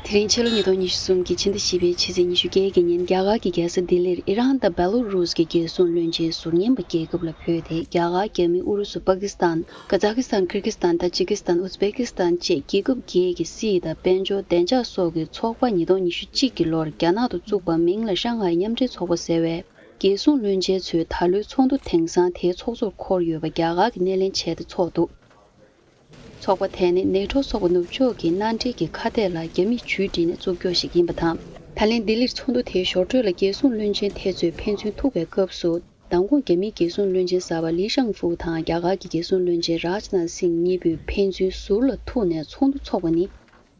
དེ་རིང་ཕྱི་ལོ་ཉིས་སྟོང་ཉི་ཤུ་གསུམ་གྱི་ཕྱི་ཟླ་བཞི་པའི་ཕྱི་ཚེས་ཉི་ཤུ་བརྒྱད་ཀྱི་ཉིན། རྒྱ་གར་གྱི་རྒྱལ་ས་ལྡི་ལིར་ཨི་རན་དང་བེ་ལོ་རུས་ཀྱི་རྒྱལ་སྲུང་བློན་ཆེན་ཟུར་ཉན་པ་རྒྱལ་ཁབ་ལ་བོད་དེ། རྒྱ་གར། རྒྱ་མི། ཨུ་རུ་སུ། པ་ཀི་སི་ཐན། ཀ་ཛ་ཀི་སི་ཐན། ཀིར་ཀི་སི་ཐན་དང་ཇི་ཀི་སི་ཐན། ཨུ་ཛི་བེ་ཀི་སི་ཐན་བཅས་རྒྱལ་ཁབ་བརྒྱད་ཀྱི་སྲིད་དང་དཔལ་འབྱོར་བདེ་འཇགས་སོགས་ཀྱི་ཚོགས་པ་ཉིས་སྟོང་ཉི་ཤུ་གཅིག་གི་ལོར་རྒྱ་ནག་ཏུ་བཙུགས་པ་མིང་ལ་ཧྲང་ཧའེ་མཉམ་འབྲེལ་ཚོགས་པ་ཟེར་བས། རྒྱལ་སྲུང་བློན་ཆེན་ཚོས་ད་ལོའི་ཚོགས་འདུ་དེང་སང་དེའི་ཚོགས་གཙོར་འཁོར་ཡོད་པ་རྒྱ་གར་གྱིས་སྣེ་ལེན་བྱས་ཏེ་ཚོགས་འདུ། ཚོགས་པ་དེ་ནི་ནེ་ཊོ་ཚོགས་པ་ནུབ་ཕྱོགས་ཀྱི་མནའ་འབྲེལ་གྱི་ཁ་གཏད་ལ་རྒྱ་མིས་ཇུས་བསྒྲིལ་ནས་བཙུགས་རྒྱུ་ཞིག་ཡིན་པ་དང་། ད་ལན་ལྡི་ལིར་ཚོགས་འདུ་དེའི་ཞོར་འཕྲོས་ལ་རྒྱལ་སྲུང་བློན་ཆེན་དེ་ཚོས་ཕན་ཚུན་ཐུག་པའི་སྐབས་སུ། མདང་དགོང་རྒྱ་མིའི་རྒྱལ་སྲུང་བློན་ཆེན་གསར་པ་ལི་ཤང་ཧྥུའུ་དང་རྒྱ་གར་གྱི་རྒྱལ་སྲུང་བློན་ཆེན་རཱཇ་ནཱཐ་སིང་གཉིས་པོས་ཕན་ཚུན་ཟུར་ལ་ཐུག་ནས་ཚོགས་འདུ་འཚོགས་པ་ནི།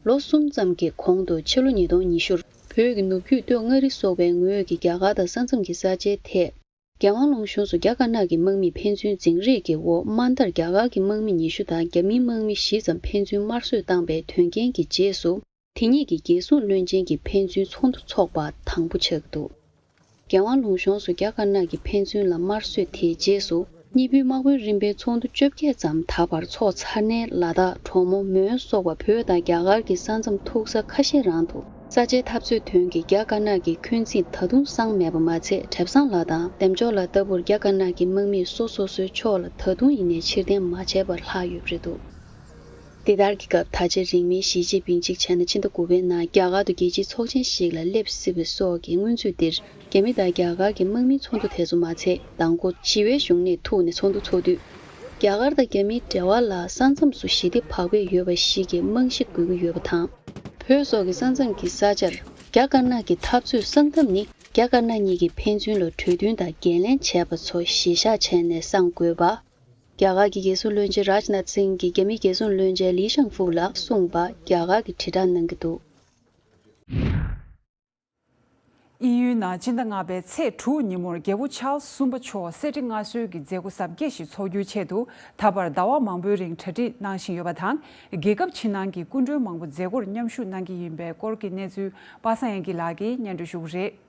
ལོ་གསུམ་ཙམ་གྱི་གོང་དུ་ཕྱི་ལོ་ཉིས་སྟོང་ཉི་ཤུར་བོད་ཀྱི་ནུབ་རྒྱུད་སྟོད་མངའ་རིས་སོགས་པའི་ངོས་ཀྱི་རྒྱ་གར་དང་ས་མཚམས་ཀྱི་ས་ཆའི་ཐད། རྒྱལ་དབང་ལུང་གཞུང་སུ་རྒྱ་དཀར་ནག་གི་དམག་མིས་ཕན་ཚུན་འཛིང་རེས་ཀྱི་འོག་དམའ་མཐར་རྒྱ་གར་གྱི་དམག་མི་ཉི་ཤུ་དང་རྒྱ་མིའི་དམག་མི་བཞི་ཙམ་ཕན་ཚུན་དམར་གསོད་བཏང་པའི་དོན་རྐྱེན་གྱི་རྗེས་སུ། དེ་ཉིད་ཀྱི་རྒྱལ་སྲུང་བློན་ཆེན་གྱི་ཕན་ཚུན་ཚོགས་འདུ་འཚོགས་པ་དང་པོ་ཆགས་འདུག། རྒྱལ་དབང་ལུང་གཞུང་སུ་རྒྱ་དཀར་ནག་གི་ཕན་ཚུན་ལ་དམར་གསོད་དེའི་རྗེས་སུ། གཉིས་པོའི་དམག་དཔོན་རིམ་པའི་ཚོགས་འདུ་བཅོ་བརྒྱད་ཙམ་ད་བར་འཚོགས་ཚར་ནའི་ལ་དྭགས། གྲོ་མོ། མོན་སོགས་པ་བོད་དང་རྒྱ་གར་གྱི་ས་མཚམས་ཐུག་ས་ཁ་ཤས་རང་དུ། ས་ཆའི་འཐབ་རྩོད་དོན་གྱི་རྒྱ་དཀར་ནག་གི་འཁོན་འཛིན་ད་དུང་སངས་མེད་པ་མ་ཚད། གྲེབ་ཚང་ལ་དང་འདེམ་ཅོག་ལ་ལྟ་བུར་རྒྱ་དཀར་ནག་གི་དམག་མིས་སོ་སོ་སོའི་ཕྱོགས་ལ་ད་དུང་ཡིན་ནའི་ཕྱིར་འཐེན་མ་བྱས་པར་ལྷག་ཡོད་པ་རེད་འདུག། དེ་ལྟར་གྱི་སྐབས་ད་ཆ་རིང་མིན་ཞི་ཅིན་ཕིང་གཅིག་བྱས་ན་ཕྱི་ཟླ་དགུ་པའི་ནང་རྒྱ་གར་དུ་རྒྱལ་སྤྱིའི་ཚོགས་ཆེན་ཞིག་ལ་སླེབས་སྲིད་པ་སོགས་ཀྱི་སྔོན་ཚུད་འདིར། རྒྱ་མི་དང་རྒྱ་གར་གྱི་དམག་མིའི་ཚོགས་འདུ་དེ་ཚོ་མ་ཚད་མདང་དགོང་ཞི་བའི་བཞུགས་གནས་ཐུག་ནས་ཚོགས་འདུ་ཚོགས་དུས། རྒྱ་གར་དང་རྒྱ་མིའི་འབྲེལ་བ་ལ་ས་མཚམས་སུ་ཞི་བདེ་བག་ཕེབས་ཡོད་པ་ཞིག་གི་རྨང་གཞི་དགོས་ཀྱི་ཡོད་པ་དང་། བོད་སོགས་ཀྱི་ས་མཚམས་ཀྱི་ས་ཆར་རྒྱ་དཀར་ནག་གི་འཐབ་རྩོད་གསང་ཐབས་ནི་རྒྱ་དཀར་ནག་གཉིས་ཀྱི་ཕན་ཚུན་ལ་གྲོས་མཐུན་དང་འགན་ལེན་བྱས་པ་ཚོ་གཞི་བཞག་བྱས་ནས་གསང་དགོས་པ། རྒྱ་གར་གྱི་རྒྱལ་སྲུང་བློན་ཆེན་རཱཇ་ནཱཐ་སིང་གིས་རྒྱ་མིའི་རྒྱལ་སྲུང་བློན་ཆེན་ལི་ཤང་ཧྥུའུ་ལ་གསུངས་པ་རྒྱ་གར་གྱིས་དྲིལ་བསྒྲགས་གནང་གི་འདུག། དབྱིན་ཡུལ་ནང་སྤྱི་ཟླ་ལྔ་པའི་ཚེས་དྲུག་ཉིན་མོར་རྒྱལ་པོ་ཆཱལ་སི་གསུམ་པ་མཆོག་གསེར་ཁྲི་མངའ་གསོལ་གྱི་མཛད་སྒོ་གཟབ་རྒྱས་ཤིག་འཚོགས་རྒྱུའི་ཆེད་དུ་ད་བར་ཟླ་བ་མང་པོའི་རིང་གྲ་སྒྲིག་གནང་བཞིན་ཡོད་པ་དང་། རྒྱལ་ཁབ་ཕྱི་ནང་གི་སྐུ་མགྲོན་མང་པོ་མཛད་སྒོར་མཉམ་ཞུགས་གནང་གི་ཡིན་པའི་སྐོར་གྱི་གནས་ཚུལ་པ་སངས་དབྱངས་སྐྱིད་ལགས་ཀྱིས་སྙན་སྒྲོན་ཞུ་གི་རེད།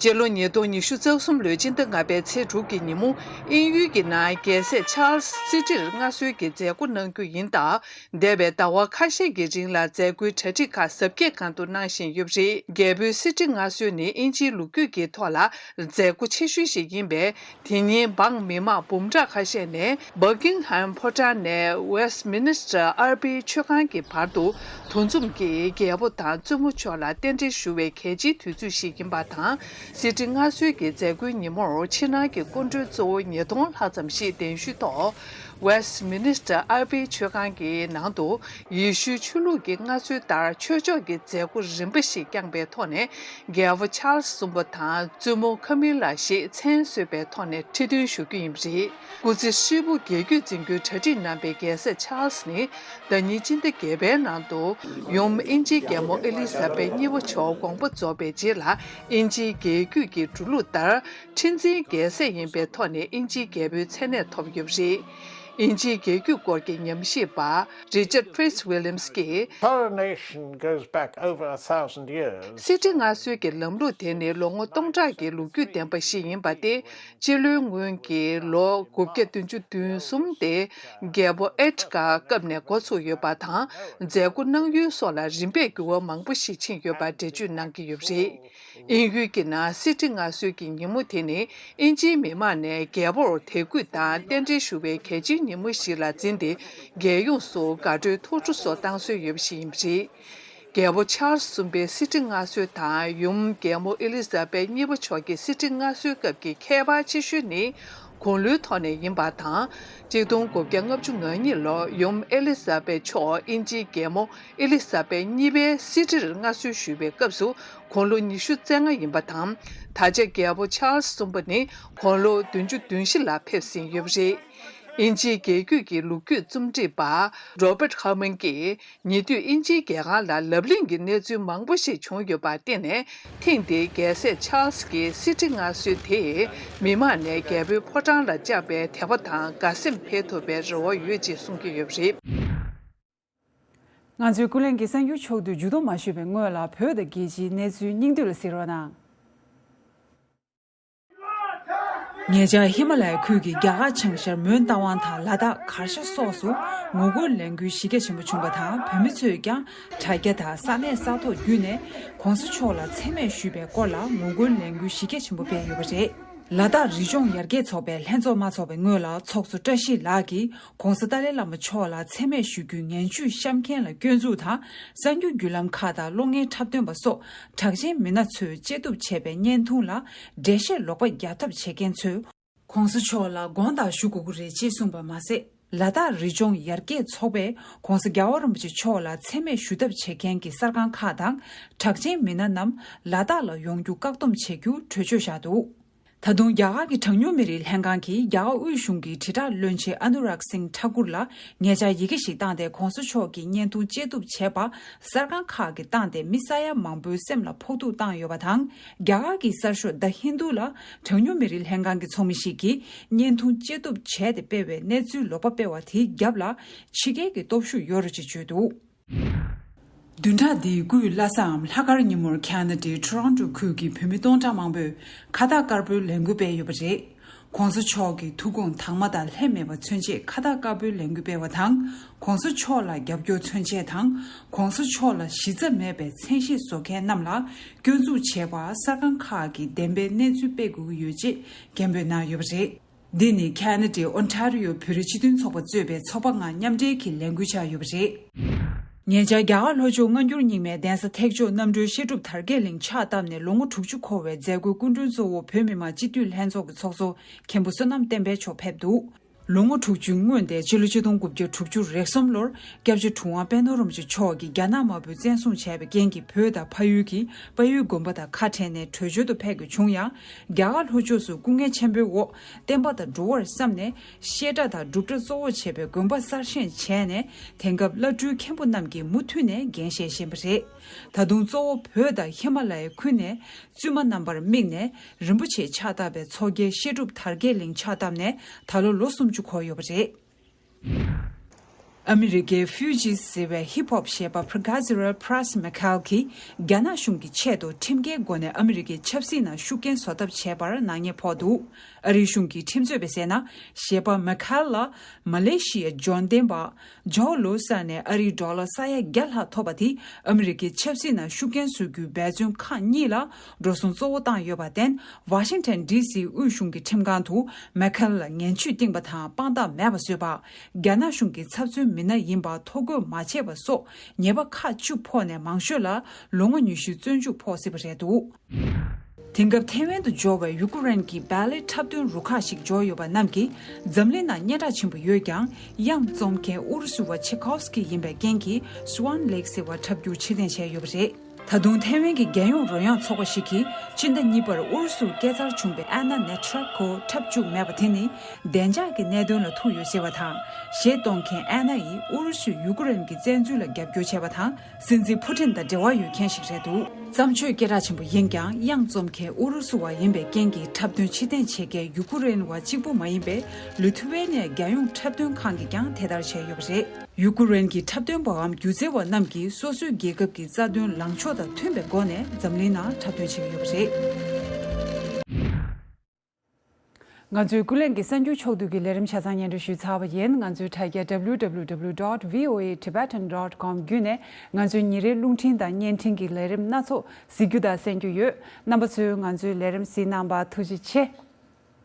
སྤྱི་ལོ་ཉིས་སྟོང་ཉི་ཤུ་རྩ་གསུམ་ལོའི་སྤྱི་ཟླ་ལྔ་པའི་ཚེས་དྲུག་གི་ཉིན་མོ། དབྱིན་ཡུལ་གྱི་ནང་རྒྱལ་སྲས་ཆཱལ་སི་གསེར་ཁྲིར་མངའ་གསོལ་གྱི་མཛད་སྒོ་གནང་རྒྱུ་ཡིན་སྟབས། འདས་པའི་ཟླ་བ་ཁ་ཤས་ཀྱི་རིང་ལ་མཛད་སྒོའི་གྲ་སྒྲིག་ཁག་གཟབ་རྒྱས་གང་ཐུབ་གནང་བཞིན་ཡོད་པ་རེད། རྒྱལ་པོའི་གསེར་ཁྲི་མངའ་གསོལ་ནི་དབྱིན་ཇིའི་ལོ་རྒྱུས་ཀྱི་ཐོག་ལ་མཛད་སྒོ་ཆེ་ཤོས་ཤིག་ཡིན་པས། དེ་ཉིན་འབངས་མི་མང་འབུམ་ཕྲག་ཁ་ཤས་ནས་Buckingham ཕོ་བྲང་ནས་Westminster Abbey མཆོད་ཁང་གི་བར་དུ་དུས་མཚམས་ཀྱི་རྒྱལ་པོ་དང་བཙུན་མོ་མཆོག་ལ་རྟེན་འབྲེལ་ཞུ་བའི་གལ་ཆེའི་དུས་ཚོད་ཞིག་ཡིན་པ་དང་། གསེར་ཁྲི་མངའ་གསོལ་གྱི་མཛད་སྒོའི་ཉིན་མོར་ཕྱི་ནང་གི་སྐུ་མགྲོན་གཙོ་བོ་ཉིས་སྟོང་ལྷག་ཙམ་ཞིག་གདན་ཞུའི་ཐོག་Westminster Abbey མཆོད་ཁང་གི་ནང་དུ་ཡེ་ཤུའི་ཆོས་ལུགས་ཀྱི་སྔར་སྲོལ་ལྟར་ཆོས་ཕྱོགས་ཀྱི་མཛད་སྒོ་རིམ་པ་ཞིག་བསྐྱངས་པའི་ཐོག་ནས། རྒྱལ་པོ་ཆཱལ་སི་གསུམ་པ་དང་བཙུན་མོ་ཁ་མི་ལ་ཞེས་མཚན་གསོལ་བའི་ཐོག་ནས་ཁྲི་འདོན་ཞུ་རྒྱུ་ཡིན་པ་རེད། སྐུ་ཚེ་ཧྲིལ་པོ་རྒྱལ་རྒྱུད་འཛིན་རྒྱུའི་གྲ་སྒྲིག་གནང་པའི་རྒྱལ་སྲས་ཆཱལ་སི་ནི། ཟླ་ཉིན་སྤྱི་ཟླ་བརྒྱད་པའི་ནང་དུ་ཡུམ་དབྱིན་ཇིའི་རྒྱལ་མོ་ཨེ་ལི་ཛ་བེད་གཉིས་པ་མཆོག་དགོངས་པ་རྫོགས་པའི་རྗེས་ལ། དབྱིན་ཇིའི་རྒྱལ་རྒྱུད་ཀྱི་འགྲོ་ལུགས་ལྟར། ཁྲི་འཛིན་རྒྱལ་སྲས་ཡིན་པའི་ཐོག་ནས་དབྱིན་ཇིའི་རྒྱལ་པོའི་མཚན་གནས་ཐོབ་ཡོད་པ་རེད། དབྱིན་ཇིའི་རྒྱལ་རྒྱུད་སྐོར་གྱི་ཉམས་ཞིབ་པ་Richard Fitzwilliams གྱིས། Coronation goes back over a thousand years. གསེར་ཁྲི་མངའ་གསོལ་གྱི་ལམ་ལུགས་དེ་ནི་ལོ་ངོ་སྟོང་ཕྲག་གི་ལོ་རྒྱུས་ལྡན་པ་ཞིག་ཡིན་པ་སྟེ། སྤྱི་ལོའི་སྔོན་གྱི་ལོ་དགུ་བརྒྱ་བདུན་ཅུ་དོན་གསུམ་སྟེ། རྒྱལ་པོ་ཨེ་ཊ་ཀ་སྐབས་ནས་འགོ་ཚུགས་ཡོད་པ་དང་། མཛད་སྒོ་གནང་ཡུལ་སོགས་ལ་རིམ་པས་འགྱུར་བ་མང་པོ་ཞིག་ཕྱིན་ཡོད་པ་འགྲེལ་བརྗོད་གནང་གི་ཡོད་པ་རེད། དབྱིན་ཡུལ་གྱི་ནང་གསེར་ཁྲི་མངའ་གསོལ་གྱི་ཉིན་མོ་དེ་ནི་དབྱིན་ཇིའི་མི་མང་ནས་རྒྱལ་པོར་དད་གུས་དང་རྟེན་འབྲེལ་ཞུ་བའི་གལ་ཆེའི་ཉིན་མོ་ཞིག་ལ་འཛིན་ཏེ། རྒྱལ་ཡོངས་སུ་དགའ་སྤྲོའི་ཐུགས་སྤྲོ་སོགས་བཏང་སྲོལ་ཡོད་པ་ཞིག་ཡིན་པ་རེད། རྒྱལ་པོ་ཆཱལ་སི་གསུམ་པའི་གསེར་ཁྲི་མངའ་གསོལ་དང་ཡུམ་རྒྱལ་མོ་ཨེ་ལི་ཛ་བེད་གཉིས་པ་མཆོག་གི་གསེར་ཁྲི་མངའ་གསོལ་སྐབས་ཀྱི་ཁྱད་པར་ཆེ་ཤོས་ནི། དགུང་ལོའི་ཐོག་ནས་ཡིན་པ་དང་། གཅིག་སྟོང་དགུ་བརྒྱ་ལྔ་བཅུ་ང་གཉིས་ལོར་ཡུམ་ཨེ་ལི་ཛ་བེད་མཆོག་དབྱིན་ཇིའི་རྒྱལ་མོ་ཨེ་ལི་ཛ་བེད་གཉིས་པའི་གསེར་ཁྲིར་མངའ་གསོལ་ཞུས་པའི་སྐབས་སུ་དགུང་ལོ་ཉི་ཤུ་རྩ་ལྔ་ཡིན་པ་དང་། ད་ཆ་རྒྱལ་པོ་ཆཱལ་སི་གསུམ་པ་ནི་དགུང་ལོ་བདུན་ཅུ་དོན་བཞི་ལ་ཕེབས་ཟིན་ཡོད་པ་རེད། དབྱིན་ཇིའི་རྒྱལ་རྒྱུད་ཀྱི་ལོ་རྒྱུས་རྩོམ་སྒྲིག་པ་Robert Harmon གྱིས། ཉེ་དུས་དབྱིན་ཇིའི་རྒྱལ་ཁང་ལ་ལབ་གླེང་གི་གནས་ཚུལ་མང་པོ་ཞིག་བྱུང་ཡོད་པར་བརྟེན་ནས། ཐེངས་འདིའི་རྒྱལ་སྲས་ཆཱལ་སི་ཀྱི་གསེར་ཁྲི་མངའ་གསོལ་དེས་མི་མང་ནས་རྒྱལ་པོའི་ཕོ་བྲང་ལ་བཅངས་པའི་དད་པ་དང་དགའ་སེམས་འཕེལ་ཐུབ་པའི་རེ་བ་ཡོད་ཅེས་གསུང་གི་ཡོད་པ་རེད། ང་ཚོའི་ཀུན་གླེང་གི་གསར་འགྱུར་ཕྱོགས་བསྡུས་མཇུག་བསྡོམས་མ་ཞུས་པའི་སྔོན་ལ། བོད་དང་རྒྱལ་སྤྱིའི་གནས་ཚུལ་སྙིང་བསྡུས་ལ་གཟིགས་རོགས་གནང་། ཉེ་ཆར་ཧི་མ་ལ་ཡའི་ཁུལ་གྱི་རྒྱ་གར་བྱང་ཤར་མོན་རྟ་དབང་དང་ལ་དྭགས་གར་ཞ་སོགས་སུ་ངོ་རྒོལ་ལས་འགུལ་གཞི་རྒྱ་ཆེན་པོ་བྱུང་བ་དང་། བོད་མི་ཚོས་ཀྱང་དྲ་རྒྱ་དང་ས་གནས་ས་ཐོག་བརྒྱུད་ནས་༸གོང་ས་མཆོག་ལ་མཚན་སྨད་ཞུས་པའི་སྐོར་ལ་ངོ་རྒོལ་ལས་འགུལ་གཞི་རྒྱ་ཆེན་པོ་སྤེལ་ཡོད་པ་རེད། ལ་དྭགས་རི་ལྗོངས་ཡར་རྒྱས་ཚོགས་པའི་ལྷན་ཚོགས་མ་འཚོགས་པའི་སྔོན་ལ། ཚོགས་གཙོ་བཀྲ་ཤིས་ལགས་ཀྱིས་༸གོང་ས་ཏཱ་ལའི་བླ་མ་མཆོག་ལ་མཚན་སྨད་ཞུ་རྒྱུའི་ངན་ཇུས་བཤམས་མཁན་ལ་སྐྱོན་འཛུགས་དང་། གསར་འགྱུར་བརྒྱུད་ལམ་ཁག་དང་གློག་བརྙན་འཁྲབ་སྟོན་པ་སོགས་གྲགས་ཅན་མི་སྣ་ཚོས་དཔྱད་བསྡུར་བྱས་པའི་བརྙན་ཐུང་ལ་འགྲེལ་བཤད་ལོག་པ་རྒྱག་ཐབས་བྱེད་མཁན་ཚོས། ༸གོང་ས་མཆོག་ལ་དགོངས་དག་ཞུ་དགོས་ཀྱི་རེད་ཅེས་གསུངས་པ་མ་ཟད། ལ་དྭགས་རི་ལྗོངས་ཡར་རྒྱས་ཚོགས་པས་༸གོང་ས་༸རྒྱལ་བ་རིན་པོ་ཆེ་མཆོག་ལ་མཚན་སྨད་ཞུ་ཐབས་བྱེད་མཁན་གྱི་གསར་ཁང་ཁག་དང་གྲགས་ཅན་མི་སྣ་རྣམས་ལ་དྭགས་ལ་ཡོང་རྒྱུ་བཀག་སྡོམ་བྱེད་རྒྱུ་གྲོས་ཆོད་བཞག་འདུག། ད་དུང་རྒྱ་གར་གྱི་གྲངས་ཉུང་མི་རིགས་ལྷན་ཁང་གིས་རྒྱ་གར་དབུས་གཞུང་གི་དྲིལ་བསྒྲགས་བློན་ཆེན་ཨ་ནུ་རཱག་སིང་ཐ་ཀུར་ལ་ཉེ་ཆར་ཡི་གེ་ཞིག་བཏང་སྟེ། ༸གོང་ས་མཆོག་གི་བརྙན་ཐུང་དཔྱད་བསྡུར་བྱས་པ་གསར་ཁང་ཁག་གིས་བཏང་སྟེ། མི་ས་ཡ་མང་པོའི་སེམས་ལ་ཕོག་ཐུག་བཏང་ཡོད་པ་དང་། རྒྱ་གར་གྱི་གསར་ཤོག་The Hindu ལ་གྲངས་ཉུང་མི་རིགས་ལྷན་ཁང་གི་ཚོགས་མི་ཞིག་གིས་བརྙན་ཐུང་དཔྱད་བསྡུར་བྱས་ཏེ་སྤེལ་བའི་གནས་ཚུལ་ལོག་པ་སྤེལ་བ་དེའི་རྒྱབ་ལ་ཕྱི་རྒྱལ་གྱི་སྟོབས་ཤུགས་ཡོད་རེད་ཅེས་བརྗོད་འདུག། བདུན་ཕྲག་འདིའི་དགུའི་ལྷ་སའམ་ལྷག་དཀར་ཉིན་མོར་ཁ་ན་ཌའི་ཊོ་རོན་ཊོ་ཁུལ་གྱི་བོད་མི་སྟོང་ཕྲག་མང་པོས་ཁ་བཏགས་དཀར་པོའི་ལས་འགུལ་སྤེལ་ཡོད་པ་རེད། ༸གོང་ས་མཆོག་གི་ཐུགས་དགོངས་དྭངས་མ་དང་ལྷད་མེད་པ་མཚོན་ཆེད་ཁ་བཏགས་དཀར་པོའི་ལས་འགུལ་སྤེལ་བ་དང་། ༸གོང་ས་མཆོག་ལ་རྒྱབ་སྐྱོར་མཚོན་ཆེད་དང་། ༸གོང་ས་མཆོག་ལ་གཞི་རྩ་མེད་པའི་མཚན་གཞས་བཟོ་མཁན་རྣམས་ལ་སྐྱོན་འཛུགས་བྱས་པར་གསར་ཁང་ཁག་གིས་བདེན་པའི་གནས་ཚུལ་སྤེལ་དགོས་ཀྱི་ཡོད་ཅེས་སྐད་འབོད་གནང་ཡོད་པ་རེད། འདི་ནི་ཁ་ན་ཌའི་ཨོན་ཊ་རི་ཡོ་བོད་རིགས་སྤྱི་མཐུན་ཚོགས་པ་གཙོས་པའི་ཚོགས་པ་ལྔ་མཉམ་འབྲེལ་གྱི་ལས་འགུལ་ཆགས་ཡོད་པ་རེད། ཉེ་ཆར་རྒྱ་གར་ལྷོ་ཕྱོགས་སྔ་འགྱུར་རྙིང་མའི་གདན་ས་ཐེག་མཆོག་རྣམ་གྲོལ་བཤད་སྒྲུབ་དར་རྒྱས་གླིང་ཕྱག་བཏབ་ནས་ལོ་ངོ་དྲུག་ཅུ་འཁོར་བའི་མཛད་སྒོའི་སྐུ་མགྲོན་གཙོ་བོ་བོད་མི་མང་སྤྱི་འཐུས་ལྷན་ཚོགས་ཀྱི་ཚོགས་གཙོ་མཁན་པོ་བསོད་ནམས་བསྟན་འཕེལ་མཆོག་ཕེབས་འདུག་ལོ་ངོ་དྲུག་ཅུའི་སྔོན་ཏེ་ཕྱི་ལོ་ཆིག་སྟོང་དགུ་བརྒྱ་དྲུག་ཅུ་རེ་གསུམ་ལོར་སྐྱབས་རྗེ་གྲུབ་དབང་པད་ནོར་རིན་པོ་ཆེ་མཆོག་གིས་རྒྱ་ནག་དམར་པོས་བཙན་བཟུང་བྱས་པའི་རྐྱེན་གྱིས་བོད་དང་ཕ་ཡུལ་གྱི་དཔལ་ཡུལ་དགོན་པ་དང་ཁ་བྲལ་ནས་བྲོས་བྱོལ་དུ་ཕེབས་དགོས་བྱུང་ཡང་། རྒྱ་གར་ལྷོ་ཕྱོགས་སུ་སྐུ་ངལ་ཆེན་པོའི་འོག་བསྟན་པ་དང་འགྲོ་བར་བསམས་ནས་བཤད་གྲྭ་དང་སྒྲུབ་གྲྭ་གཙོ་བོ་བྱས་པའི་དགོན་པ་གསར་བཞེངས་བྱས་ནས་དེང་སྐབས་བླ་སྤྲུལ་མཁན་པོ་རྣམས་ཀྱིས་མུ་མཐུད་ནས་འགན་བཞེས་བཞིན་པ་རེད། ད་དུང་གཙོ་བོ་བོད་དང་ཧི་མ་ལ་ཡའི་ཁུལ་ནས་བཙུན་མ་རྣམ་པར་དམིགས་ནས་རིན་པོ་ཆེ་ཕྱག་བཏབ་པའི་ཚོགས་རྒྱལ་བཤད་སྒྲུབ་དར་རྒྱས་གླིང་ཕྱག་བཏབ་ནས་ད་ལོ་ལོ་སུམ་ཅུ་འཁོར་ཡོད་པ་རེད། ཨ་མི་རི་ཀའི་ཧྥུ་ཇི་ཟེར་བའི་ཧིབ་ཧོབ་གཞས་པ་Pragasirel Pras Michel གྱིས་རྒྱ་ནག་གཞུང་གི་ཆེད་དུ་ཁྲིམས་འགལ་སྒོ་ནས་ཨ་མི་རི་ཀའི་ཆབ་སྲིད་ནང་ཤུགས་རྐྱེན་བཟོ་ཐབས་བྱས་པར་ནག་ཉེས་ཕོག་འདུག་ཨ་རིའི་གཞུང་གིས་ཁྲིམས་རྩོད་པས་གསལ་ན། གཞས་པ་Michel ལ་མ་ལེ་ཤི་ཡའི་འབྱོར་ལྡན་པ་ཇོ་ལོ་སར་ནས་ཨ་རིའི་ཌོ་ལར་ས་ཡ་བརྒྱ་ལྷག་ཐོབ་པ་དེས་ཨ་མི་རི་ཀའི་ཆབ་སྲིད་ནང་ཤུགས་རྐྱེན་བཟོ་རྒྱུའི་འབད་བརྩོན་ཁག་གཉིས་ལ་འགྲོ་སོང་གཙོ་བོ་བཏང་ཡོད་པར་བརྟེན། ཝ་ཤིང་ཊོན་ཌི་སིའི་དབུས་གཞུང་གི་ཁྲིམས་ཁང་དུ་མེ་ཁལ་ལ་ངན་ཇུས་བཏིང་པ་དང་དཔང་རྟགས་མེད་པ་བཟོས་པ། རྒྱ་ནག་གཞུང་གི་ཚབ་མཚོན་མི་སྣ་ཡིན་པ་ཐོ་འགོད་མ་བྱས་པ་སོགས་ཉེས་པ་ཁག་བཅུ་ཕོག་ནས་མང་ཤོས་ལ་ལོ་ངོ་ཉི་ཤུའི་བཙོན་འཇུག་ཕོག་སྲིད་པ་རེད་འདུག་དེང་སྐབས་ཐེ་ཝན་དུ་འབྱོར་བའི་ཡུ་ཀེ་རེན་གྱི་བལ་ལེ་འཁྲབ་སྟོན་རུ་ཁག་ཞིག་འབྱོར་ཡོད་པ་རྣམས་ཀྱིས་འཛམ་གླིང་ནང་སྙན་གྲགས་ཆེན་པོ་ཡོད་ཀྱང་། དབྱངས་རྩོམ་མཁན་ཨུ་རུ་སུ་བ་ཆེ་ཁོབ་སི་ཀི་ཡིན་པའི་རྐྱེན་གྱིས་Swan Lake ཟེར་བར་འཁྲབ་རྒྱུར་ཕྱིར་འཐེན་བྱས་ཡོད་པ་རེད། ད་དུང་ཐེ་ཝན་གྱི་རྒྱལ་ཡོངས་རོལ་དབྱངས་ཚོགས་པ་ཞིག་གིས་སྤྱི་ཟླ་གཉིས་པར་ཨུ་རུ་སུར་སྐྱེས་འཚར་བྱུང་བའི་ཨན་ན་ནེ་ཊྲེབ་ཀོ་འཁྲབ་བཅུག་མེད་པ་དེ་ནི་བདེ་འཇགས་ཀྱི་གནད་དོན་ལ་ཐུག་ཡོད་ཟེར་བ་དང་། གཞས་གཏོང་མཁན་ཨན་ན་ཡིས་ཨུ་རུ་སུས་ཡུ་ཀེ་རེན་གྱི་བཙན་འཛུལ་ལ་རྒྱབ་སྐྱོར་བྱས་པ་དང་། སྲིད་འཛིན་ཕུ་ཊིན་དང་འབྲེལ་བ་ཡོད་མཁན་ཞིག་རེད་འདུག་བརྩམས་ཆོས་སྐད་གྲགས་ཆེན་པོ་ཡིན་ཀྱང་དབྱངས་རྩོམ་མཁན་ཨུ་རུ་སུ་བ་ཡིན་པའི་རྐྱེན་གྱིས་འཁྲབ་སྟོན་ཕྱིར་འཐེན་བྱེད་མཁན་ཡུ་ཀེ་རེན་བ་གཅིག་པུ་མ་ཡིན་པའི་ལི་ཐུ་ཝེ་ནི་ཡའི་རྒྱལ་ཡོངས་འཁྲབ་སྟོན་ཁང་གིས་ཀྱང་དེ་ལྟར་བྱས་ཡོད་པ་རེད། ཡུ་ཀེ་རེན་གྱི་འཁྲབ་སྟོན་པའམ་སྒྱུ་རྩལ་བ་རྣམས་ཀྱིས་སོ་སོའི་རྒྱལ་ཁབ་ཀྱི་རྩ་དོན་ལངས་ཕྱོགས་དང་མཐུན་པའི་སྒོ་ནས་འཛམ་གླིང་ནང་འཁྲབ་སྟོན་བྱེད་ཀྱི་ཡོད་པ་རེད། ང་ཚོའི་ཀུན་གླེང་གི་གསར་འགྱུར་ཕྱོགས་བསྡུས་ཀྱི་ལས་རིམ་ཆ་ཚང་སྙན་སྒྲོན་ཞུས་ཚར་བ་ཡིན། ང་ཚོའི་དྲ་རྒྱ་W W W dot V O A Tibetan dot com བརྒྱུད་ནས་ང་ཚོའི་ཉིན་རེའི་རླུང་འཕྲིན་དང་བརྙན་འཕྲིན་གྱི་ལས་རིམ་སྣ་ཚོགས་གཟིགས་རྒྱུ་དང་གསན་རྒྱུ་ཡོད། རྣམ་པ་ཚོས་ང་ཚོའི་ལས་རིམ་གཟིགས་གནང་བར་ཐུགས་རྗེ་ཆེ།